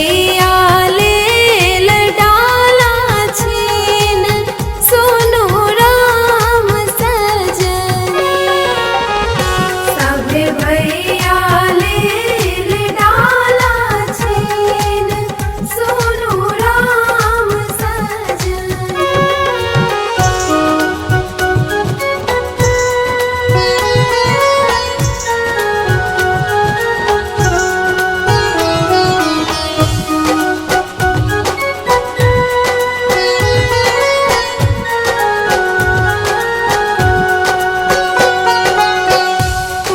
भैया लेल डाला छीन सोनू राम सजनी। सभे भैया लेल डाला छीन सोनू राम सजनी।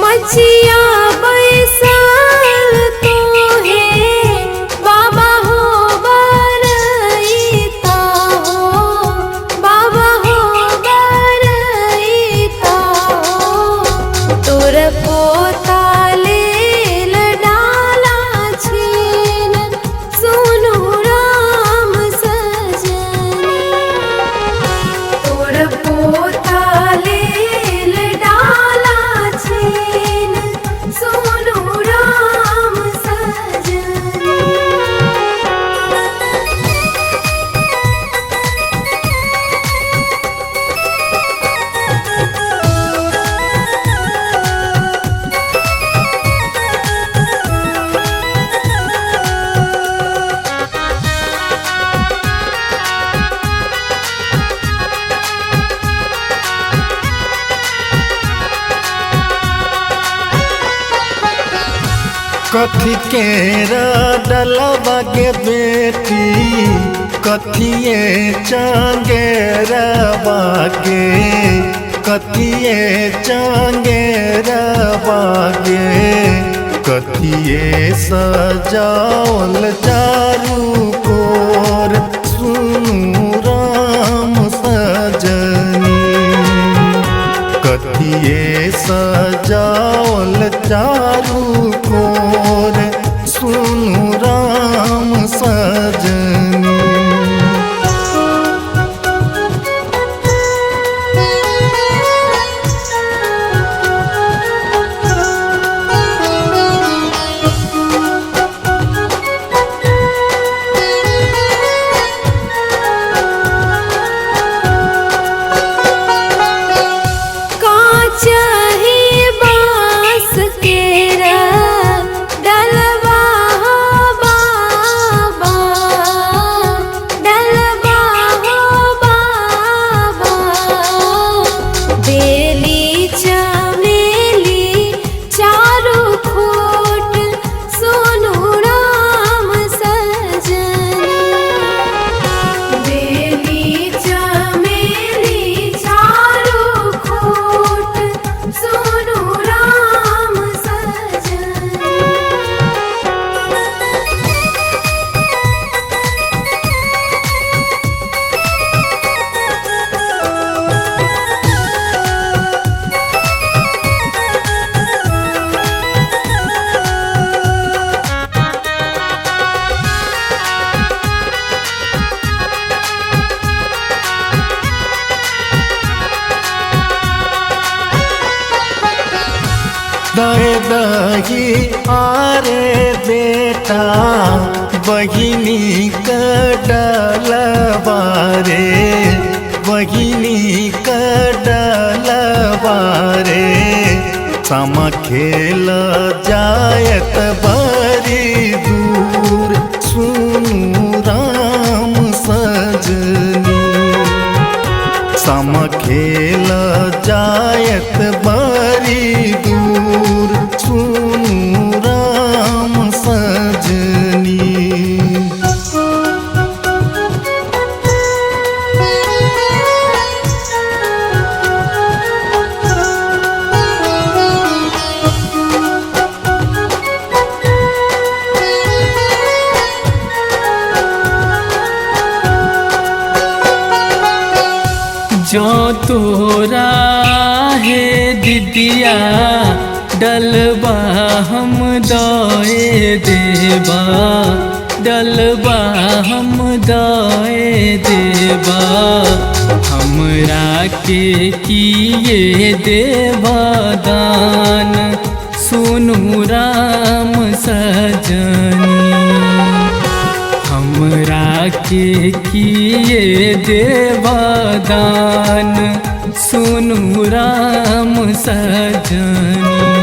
मचिया बैसल तोहे बाबा हो बरैता हो, बाबा हो बरैता हो। तोर पोता लेल डाला छीन सोनू राम सजनी। तोर पोता लेल डाला छीन सोनू राम सजनी। कथी के डलवा के बेटी, कथिए चांगेरवा के, कथिए चांगेरवा के, कथिए सजाओल चारू कोर सुनू राम सजनी। कथिए सजाओल चारू कोर सुनु राम सजनी। काचही बांस केरा डलवा हो बाबा, डलवा हो बाबा। बेली चमेली चारू खोट सोनू राम सजनी। बेली चमेली चारू खोट सोनू राम सजनी। दे दही आरे बेटा बहिनी डलवा रे, बहिनी डलवा रे, समा खेल जायत बड़ी दूर सुनू राम सजनी। सम खेल जायत बड़ी दूर सुनू राम सजनी। जो तोरा है दिदिया डलबा हम दए देबा, डलबा हम दए देबा। हमरा के किए देबा दान सुनू राम सजनी। के किए देवदान, सुनु राम सजनी।